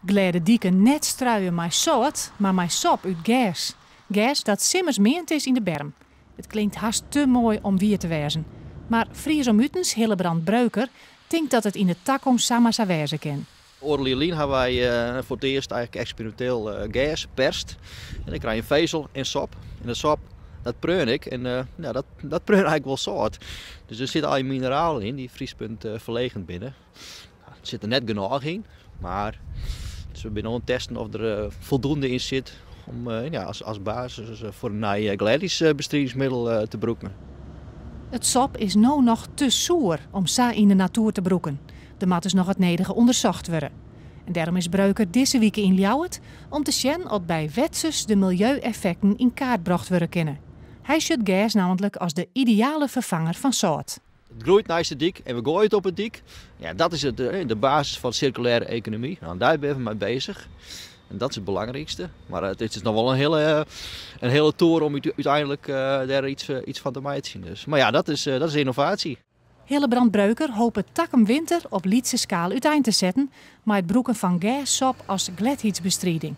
Glêde diken net struie mei sâlt, mar mei sop út gers. Gers dat simmers meand is yn de berm. It klinkt hast te moai om wier te wêzen. Mar Fries om utens Hillebrand Breuker tinkt dat it yn de takomst samar sa wêze kin. Oardel jier lyn ha wy foar it earst eigentlik eksperiminteel gers perst. En dan krije je fezel en sop. En dat sop, dat preaun ik en ja, dat preaun eigentlik wol sâlt. Dus der sitte allegear mineralen yn dy't friespuntferlegend binne. Der sit der net genôch yn, mar dus we binne oan it testen of der foldoende yn sit om ja, as basis foar in nij glêdheidsbestridingsmiddel te brûken. It sop is no noch te soer om sa yn de natoer te brûken. Der moat dus noch it nedige ûndersocht wurde. En dêrom is Breuker dizze wike yn Ljouwert om te sjen oft by Wetsus de miljeu-effekten yn kaart brocht wurde kinne. Hy sjocht gers nammentlik as de ideale ferfanger fan sâlt. It groeit neist de dyk en we goaie it op 'e dyk. Ja, dat is de basis fan sirkulêre ekonomy. Nou, dêr binne we mei bezich. En dat is it belangrykste. Mar it is noch wol in hiele toer om úteinlik dêr yts fan te meitsjen. Dus. Mar ja, dat is ynnovaasje. Hillebrand Breuker hopet takom winter op lytse skaal útein te setten mei it brûken fan gerssop as glêdheidsbestriding.